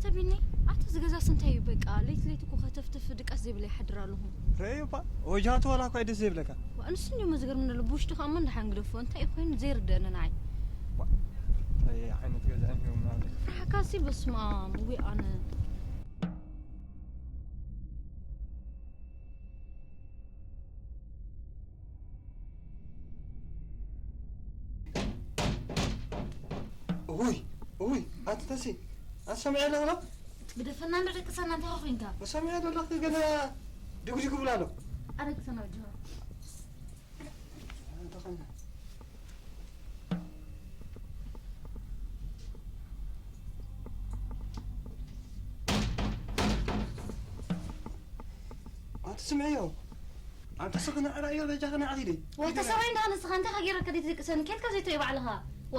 ተቢኒ፣ ኣታ እዚ ገዛስ እንታይ እዩ? በቃ ለይቲ ለይቲ እኮ ከተፍትፍ ድቃስ ዘይብለ ይሓድር ኣለኹ። ረእዩ እባ፣ ወጃቱ ዋላ እኳ እዩ ደስ ዘይብለካ። ዋ፣ ንሱ እንዲሞ ዝገርም ዘሎ፣ ብውሽጡ ከኣ እሞ እንዳሓንግደፎ እንታይ እዩ ኮይኑ ዘይርደአኒ ንዓይ። ዋ፣ እንታይ ዓይነት ገዛ እዩ ምናምን። ፍርሓካሲ በስመ ኣብ፣ ውይ ኣነ። እውይ፣ እውይ፣ ኣቲ ተሲ፣ ኣቲ ሰሚዐ ኣለኹ ዶ? ግደፈና እንዶ ደቅሰና፣ እንታይ ኮ ኮንካ? ሰሚዐ ኣለኹ፣ ገለ ድጉድጉ ብላ ኣሎ። ኣደቅሰና በጃኻ። ኣንተ ኸና። ኣቲ ስምዕዮ፣ ኣንተ ስኽና ዕራዮ በጃ ኽና ዓኺደ። ወይ ተሰባይ እንዳ ንስኻ እንታይ ከገይረካ ደይ ትደቅሰኒ? ኬድካ ዘይትርኢ ባዕልኻ። ዋ።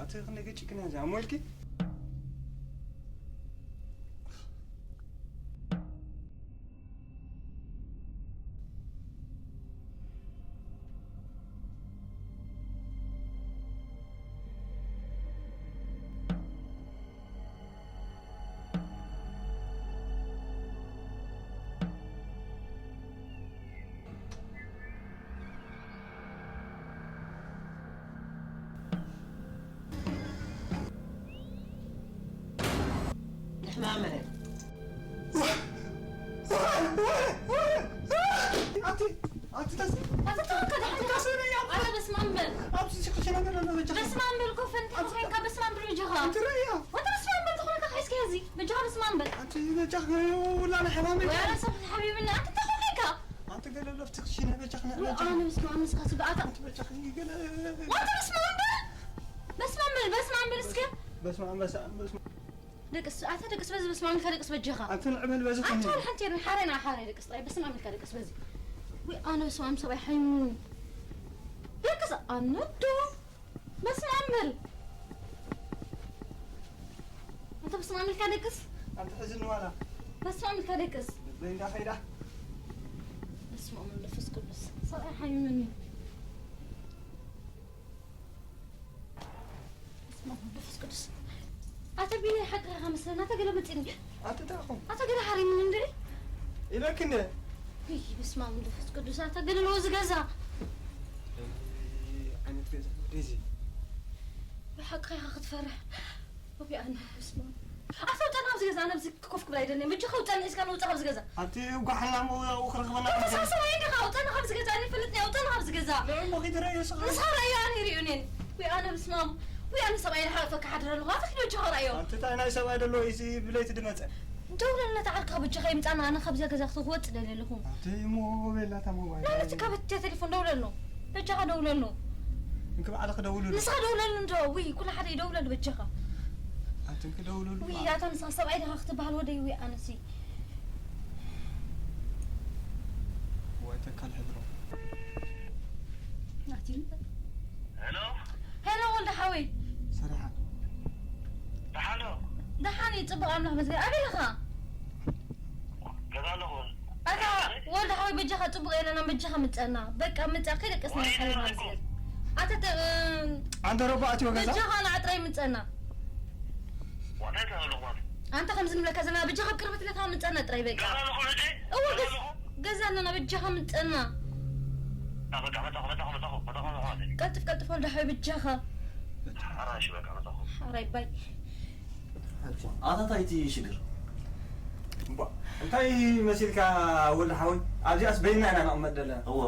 ኣቲ ክንደይ ገጭ ክና እዛ፣ እሞ ኢልኪ? ንሕማመ። ኣቲ፣ ኣቲ ተስ-፣ ኣቲ ተወከል፣ ኣቲ ተወከል፣ ተስእነ እያ። ኣቲ በስመ ኣብ በል። ኣብዚ ክሽነ ገለ ኣሎ በጃኻ። በስመ ኣብ በል፣ ኮፈን ኣቲ ተኾንካ በስመ ኣብ በል በጃኻ። ኣቲ ርእያ። ወተ በስመ ኣብ በል ተኾንካ፣ ሒዝካ ያዚ። በጃኻ በስመ ኣብ በል። ኣቲ በጃኻ፣ ወላ ናይ ሕማመ። ወይ ኣረ ሰብ ሓቢብና፣ ኣቲ ተኾንካ። ኣቲ ገለ ኣሎ ኣብቲ ክሽነ በጃኻ፣ ወይ በጃኻ። ኣነ በስመ ኣብ፣ ንስኻ ስጋ ኣታ። ኣቲ በጃኻ፣ ገለ። ወተ በስመ ኣብ በል። በስመ ኣብ በል፣ በስመ ኣብ በል እስከ። በስመ ኣብ፣ በስመ ኣብ፣ በስመ ኣብ። ደቅስ፣ ኣታ ደቅስ በዚ በስመ ኣብ ኢልካ ደቅስ በጃኻ። ኣቲ ንዕበል በዚ ኣታ ኾይኑ። ሓንቲ የለን፣ ሓረና ሓረ ደቅስ ጥራይ በስመ ኣብ ኢልካ ደቅስ በዚ። ወይ ኣነ በስመ ኣብ ሰብኣይ ሓይሙ። ደቅስ ኣነ ዶ። በስመ ኣብ በል። ኣታ በስመ ኣብ ኢልካ ደቅስ። ኣቲ ሕዝኒ ዋላ። በስመ ኣብ ኢልካ ደቅስ። ልበይ እንዳ ኸይዳ። በስመ ኣብ ወመንፈስ ቅዱስ። ሰብኣይ ሓይሙኒ። በስመ ኣብ ወመንፈስ ቅዱስ። ኣታ ቢኒ ሓቅኻ መስለና፣ ኣታ ገለ መጺኒ። ኣቲ እንታይ ኢኹም? ኣታ ገለ ሓሪምኒ እንዴ? ኢለኪ እንዴ? እይ፣ በስመ ኣብ ወመንፈስ ቅዱስ፣ ኣታ ገለ ኣለዎ እዚ ገዛ። እንታይ ዓይነት ገዛ እዩ እዚ? ብሓቅኻ ኢኻ ክትፈርሕ። ወቢ ኣነ፣ በስመ ኣብ። ኣታ ውጻእ ካብዚ ገዛ፣ ኣነ ኣብዚ ኮፍ ክብል ኣይደልን። በጃኻ ውጻእ፣ ንዒስካ ንውጻእ ካብዚ ገዛ። ኣቲ ጓሓላ መውዛኡ ክረኽበና ኣታ ገዛ። ሳሰባ ይንካ፣ ውጻእ ካብዚ ገዛ፣ ኣነ ይፈልጥኒ፣ ውጻእ ካብዚ ገዛ። ለእሞ ኺድረ የስኻ። ንስኻ ራእዩ ኣነ ይርእዩኔን። ወይ ኣነ፣ በስመ ኣብ። ወይ ኣነ ሰብኣይ ዝሓለፈ ክሓድር ኣለኹ። ኣታ ኪዶ ጀኻ ራእዮ። ኣንቲ እንታይ ናይ ሰብኣይ ደሎ፣ እዚ ብለይቲ ድመጸ። ደውለልና፣ ተዓርካ በጃኻ ይምጻና፣ ኣነ ካብዚኣ ገዛ ክወጽእ ደልየ ኣለኹ። ኣንቲ እሞ ቤላ ታሞ ባይ። ናብቲ ካብ እትያ ቴሌፎን ደውለሉ። በጃኻ ደውለሉ። እንክ በዓል ክደውሉ። ንስኻ ደውለሉ እንዶ። ውይ፣ ኩሉ ሓደ ይደውለሉ በጃኻ። ኣንቲ እንክ ደውለሉ። ውይ፣ ኣታ ንስኻ ሰብኣይ ዲኻ ክትበሃል ወደይ፣ ውይ፣ ኣነሲ። ወይ ተካል ሕድሮ። ናቲ። ሄሎ። ሄሎ፣ ወልደ ሓወይ። ሰሪሓ። ደሓን ዶ? ደሓን እዩ፣ ጽቡቕ ኣምላኽ መስገን። ኣበይ ኢኻ? ገዛ ኣለኹ። ኣታ ወልደ ሓወይ፣ በጃኻ ጽቡቕ የለና፣ በጃኻ ምጸና። በቃ ምጻ፣ ከይደቀስና ወይ ሓሊና ተረፈኩም። መስገን። ኣታ ተ-፣ ኣንተ ረባ ኣትዮ ገዛ? በጃኻ ንዓጥራይ ምጸና። ዋታይ ተረፈኩም? ኣንተ ከምዚ ንብለካ ዘለና፣ በጃኻ ኣብ ቅርበት ኢለካ ምጸና ጥራይ በቃ። ገዛ ኣለኹ ልጄ? እወ፣ ገዛ ገዛ-፣ ኣለኹ። ገዛ ኣለና፣ በጃኻ ምጸና። አ፣ በቃ መጣኹ፣ መጣኹ፣ መጣኹ፣ መጣኹ፣ መጣኹ። ቀልጥፍ፣ ቀልጥፍ ወልደ ሓወይ፣ በጃኻ። ሓራሽ በቃ መጣኹ። ሓራይ ባይ። ኣታ እንታይ እቲ ሽግር? እባ፣ እንታይ መሲልካ ወልደ ሓወይ? ኣብዚኣስ በይንና ኢና ንቕመጥ ዘለና። እወ።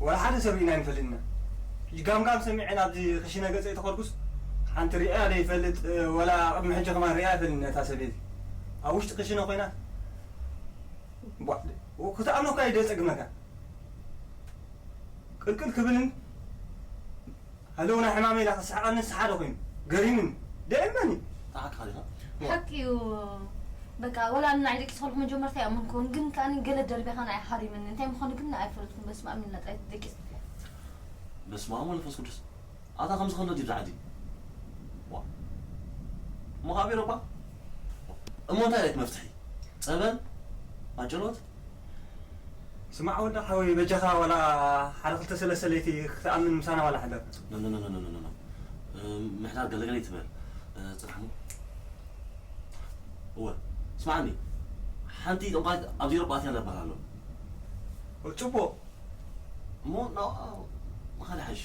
ወላ ሓደ ሰብ ርኢና ኣይንፈልጥና። ጋምጋም ሰሚዐ ናብዚ ክሽነ ገጸይ ተኸድኩስ፣ ሓንቲ ሪኣ ዘይፈልጥ፣ ወላ ቅድሚ ሕጂ ከማን ሪኣ ኣይፈልጥን ነታ ሰበይቲ። ኣብ ውሽጢ ክሽነ ኮይና፣ ቧ፣ ክትኣምኖ እኳ እዩ ዘጸግመካ። ቅልቅል ክብልን፣ ሃለውና ሕማመይ ኢላ ክስሕቐኒ ንስሓደ ኮይኑ፣ ገሪሙኒ። ደእመኒ። ተሓቅኻ ዲኻ? ሓቂ እዩ። በቃ፣ ወላ ንዓይ ደቂስ ከለኹ መጀመርታ ኣይኣመንኩን፣ ግን ከኣ ገለ ደርቢኻ ንዓይ ሓሪምኒ። እንታይ ምዃኑ ግን ኣይፈለጥኩን። በስመ ኣብ ኢልና ጥራይ ደቂስ። በስመ ኣብ ወመንፈስ ቅዱስ። ኣታ ከምዚ ከሎ ድዩ ዝዓዲ? ዋ። እሞ ካብ ኤውሮጳ? እሞ እንታይ ዓይነት መፍትሒ? ጸበል? ማጨሎት? ስማዕ ወልደ ሓወይ፣ በጃኻ ዋላ ሓደ ክልተ ሰለስተ ለይቲ ክትኣምን ምሳና ዋላ ሕደር። ኖ፣ ኖ፣ ኖ። እ፣ ምሕዳር ገለገለ ይትበል። እ፣ ጽናሕ እሞ። እወ፣ ስማዕኒ፣ ሓንቲ ጠንቋይ ኣብ ዜሮ ባእትያ ነበር ኣሎ። ጽቡቕ። እሞ ናብኣ ምኻድ ይሓይሽ።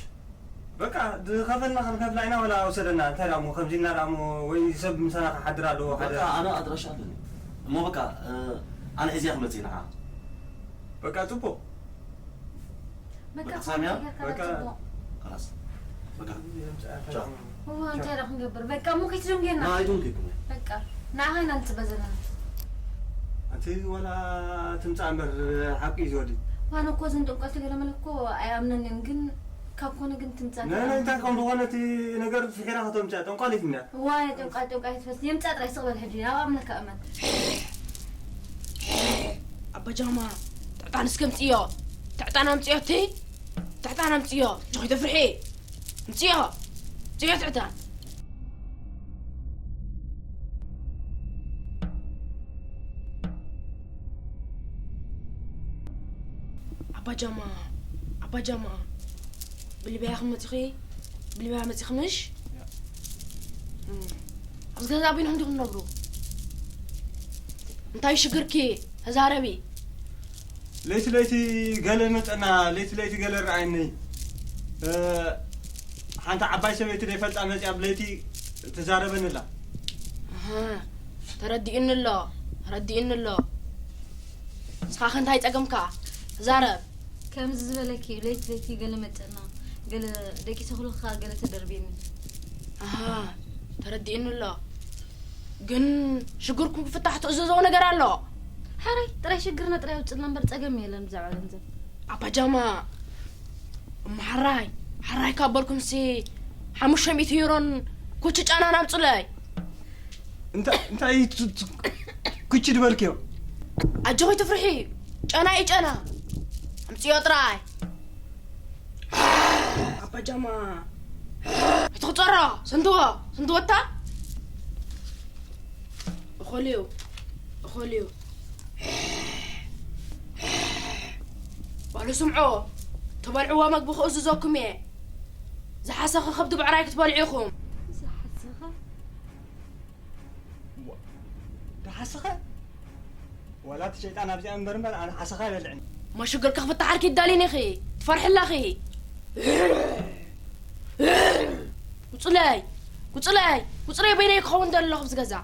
በቃ፣ ዝኸፈልና ክንከፍላ ኢና፣ ወላ ውሰደና። እንታይ ደኣ እሞ፣ ከምዚ ኢልና ደኣ እሞ፣ ወይ ሰብ ምሳና ክሓድር ኣለዎ፣ ሓደ በቃ፣ ኣነ ኣድራሻ ኣለኒ። እሞ በቃ፣ እ፣ ኣነ ሒዝያ ክመጽእ ንዓ። በቃ፣ ጽቡቕ። በቃ በቃ ሳሚያ፣ ጌርካ በቃ ጽቡቕ። خلاص። በቃ ቻው። እዋ፣ እንታይ ደኣ ክንገብር? በቃ እሞ ከይትደንጉየና። ና፣ ኣይደንጉየኩም። በቃ ንዓኻ ኢና ንጽበ ዘለና። ኣንቲ ወላ ትምጻእ እምበር ሓቂ እዩ ዝወዲ። ዋነ እኮ እዘን ጠንቋልቲ ገለ መለ እኮ ኣይኣምነንን፣ ግን ካብ ኮነ ግን ትምጻእ ናይ ናይ እንታይ ከም ዝኾነ እቲ ነገር ፍሒራ ከተምጽኣ ጠንቋሊት እንድያ። ዋይ፣ ጠንቋይ፣ ጠንቋይ ትፈስ። የምጻእ ጥራይ ስቕ በል ሕጂ፣ ናብ ኣምነካ እመን። ኣባጃማ፣ ትዕጣን እስከ ምጽዮ። ትዕጣን ኣምጽዮ እቲ። ትዕጣን ኣምጽዮ። ጆይ ተፍርሒ። ምጽዮ። ምጽዮ ትዕጣን። ኣባጃማ፣ ኣባጃማ። ብልብያ ክመጽኺ፣ ብልብያ መጺኺ ምሽ? ያ። እም። ኣብዚ ገዛ በይንኹም ዲኹም ትነብሩ? እንታይ ሽግርኪ? ተዛረቢ። ለይቲ ለይቲ ገለ መጸና፣ ለይቲ ለይቲ ገለ ረኣየኒ። እ፣ ሓንቲ ዓባይ ሰበይቲ ዘይፈልጣ መጺኣ ብለይቲ ትዛረበኒ ኣላ። ኣሃ፣ ተረዲኡኒ ኣሎ፣ ተረዲኡኒ ኣሎ። ንስኻ ከ እንታይ ጸገምካ? ተዛረብ። ከምዚ ዝበለኪ ለይቲ ለይቲ ገለ መጸና፣ ገለ ደቂሰ ክብለካ ገለ ተደርብየኒ። ኣሃ፣ ተረዲኡኒ ኣሎ። ግን ሽግርኩም ክፍታሕ ትእዝዞ ነገር ኣሎ። ሕራይ፣ ጥራይ ሽግርና ጥራይ ኣውጽልና እምበር ጸገም የለን ብዛዕባ ገንዘብ። ኣባጃማ፣ እሞ ሕራይ፣ ሕራይ ካብ በልኩምሲ ሓሙሽተ ሚእቲ ዩሮን ኩቺ ጫናን ኣምጹለይ። እንታይ፣ እንታይ ቱ-፣ ቱ-፣ ኩቺ ድበልክዮ? ኣጆኺ ትፍርሒ፣ ጨና እዩ ጨና። ኣምጽዮ ጥራይ። ኣባጃማ። እቲ ክጸሮ፣ ስንትዎ፣ ስንትወታ? እኸልዩ፣ እኸልዩ። በሉ ስምዑ፣ ትበልዕዎ መግቢ ክእዝዘኩም እየ። ዝሓሰኸ ከብዲ ብዕራይ ክትበልዑ ኢኹም። ዝሓሰኸ? ዋ፣ ዝሓሰኸ? ዋላ እቲ ሸይጣን ኣብዚኣ እምበር እምበር ኣነ ሓሰኻ ኣይበልዕን። እሞ ሽግርኪ ክፍታሓልኪ ይዳሊን ኢኺ፣ ትፈርሒ ኣለኺ። ውጹለይ፣ ውጹለይ፣ ውጹለይ፣ በይነይ ክኸውን ደሎ ኣብዚ ገዛ።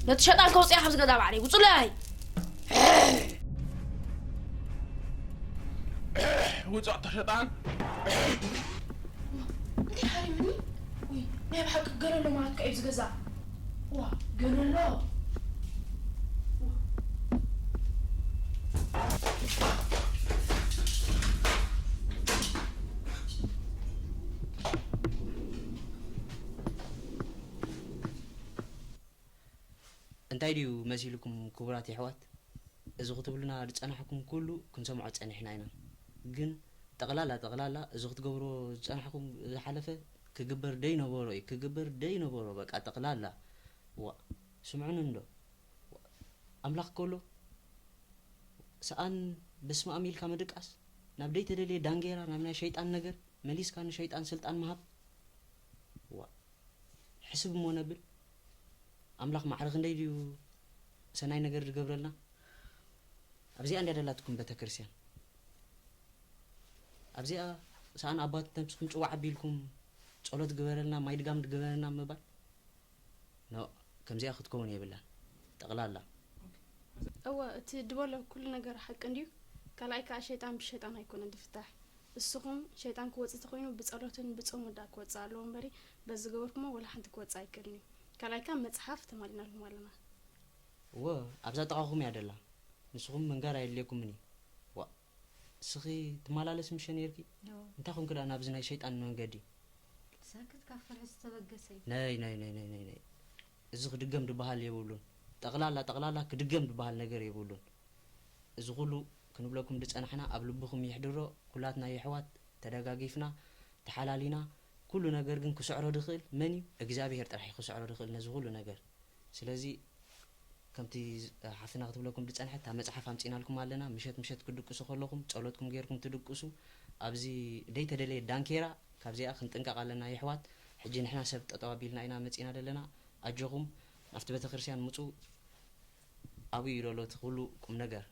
ነቲ ሸጣን ከውጽያ ካብዚ ገዛ ባዕለይ። ውጹለይ። ውጹዕ ተሸጣን። እንታይ ሓሪምኒ? ውይ፣ ናይ ብሓቂ ገለ ኣሎ ማለት ከ ኣብዚ ገዛ። ዋ፣ ገለ ኣሎ። እንታይ ድዩ መሲልኩም ክቡራት የሕዋት? እዚ ክትብሉና ዝጸናሕኩም ኩሉ ክንሰምዖ ጸኒሕና ኢና። ግን ጠቕላላ፣ ጠቕላላ እዚ ክትገብርዎ ዝጸናሕኩም ዝሓለፈ ክግበር ደይነበሮ እዩ፣ ክግበር ደይነበሮ በቃ ጠቕላላ። ዋእ፣ ስምዑኒ እንዶ። ኣምላኽ ከሎ ሰኣን በስመኣም ኢልካ ምድቃስ፣ ናብ ደይተደልየ ዳንጌራ፣ ናብ ናይ ሸይጣን ነገር መሊስካ ንሸይጣን ስልጣን ምሃብ። ዋእ፣ ሕስብ እሞ ነብል። ኣምላኽ ማዕረ ክንደይ ድዩ ሰናይ ነገር ዝገብረልና? ኣብዚኣ እንድያ ደላትኩም ቤተክርስትያን። ኣብዚኣ ሰኣን ኣባት ነብስኹም ጽዋዕ ኣቢልኩም ጸሎት ግበረልና፣ ማይ ድጋም ግበረልና ምባል? ኖእ፣ ከምዚኣ ክትከውን የብላን። ጠቕላላ። እወ፣ እቲ ድበሎ ኩሉ ነገር ሓቂ እንድዩ። ካልኣይ ከኣ ሸይጣን ብሸይጣን ኣይኮነን ድፍታሕ። እስኹም ሸይጣን ክወጽእ ተኾይኑ ብጸሎትን ብጾምን ደኣ ክወጽእ ኣለዎ እምበሪ፣ በዚ ዝገበርኩሞ ወላ ሓንቲ ክወጽእ ኣይክእልን እዩ። ካልኣይ ከኣ መጽሓፍ ተማሊእናልኩም ኣለና። እወ፣ ኣብዛ ጥቓኹም እያ ደላ። ንስኹም ምንጋር ኣየድልየኩምን እዩ። ዋእ፣ እስኺ ትመላለሲ ምሸ ነይርኪ? እወ። እንታይ ኮንኪ ደኣ ናብዚ ናይ ሸይጣን መንገዲ? ሰክት ካብ ፍርሒ ዝተበገሰ እዩ። ነይ፣ ነይ፣ ነይ፣ ነይ፣ ነይ፣ ነይ። እዚ ክድገም ድበሃል የብሉን። ጠቕላላ፣ ጠቕላላ ክድገም ድበሃል ነገር የብሉን። እዚ ኩሉ ክንብለኩም ድጸናሕና ኣብ ልብኹም የሕድሮ። ኩላትና የሕዋት ተደጋጊፍና፣ ተሓላሊና፣ ኩሉ ነገር ግን ክስዕሮ ድኽእል መን እዩ? እግዚኣብሄር ጥራሕ እዩ ክስዕሮ ድኽእል ነዚ ኩሉ ነገር። ስለዚ ከምቲ ዝ-፣ ሓፍትና ክትብለኩም ዝጸንሐት፣ እታ መጽሓፍ ኣምጺእናልኩም ኣለና። ምሸት ምሸት ክትድቅሱ ከለኹም፣ ጸሎትኩም ጌርኩም ትድቅሱ። ኣብዚ ደይተደለየ ዳንኬራ፣ ካብዚኣ ክንጥንቀቕ ኣለና የሕዋት። ሕጂ ንሕና ሰብ ጠጠው ኣቢልና ኢና መጺእና ዘለና። ኣጆኹም፣ ናብቲ ቤተክርስትያን ምጹ። ኣብዩ ዶሎ እቲ ኩሉ ቁም ነገር?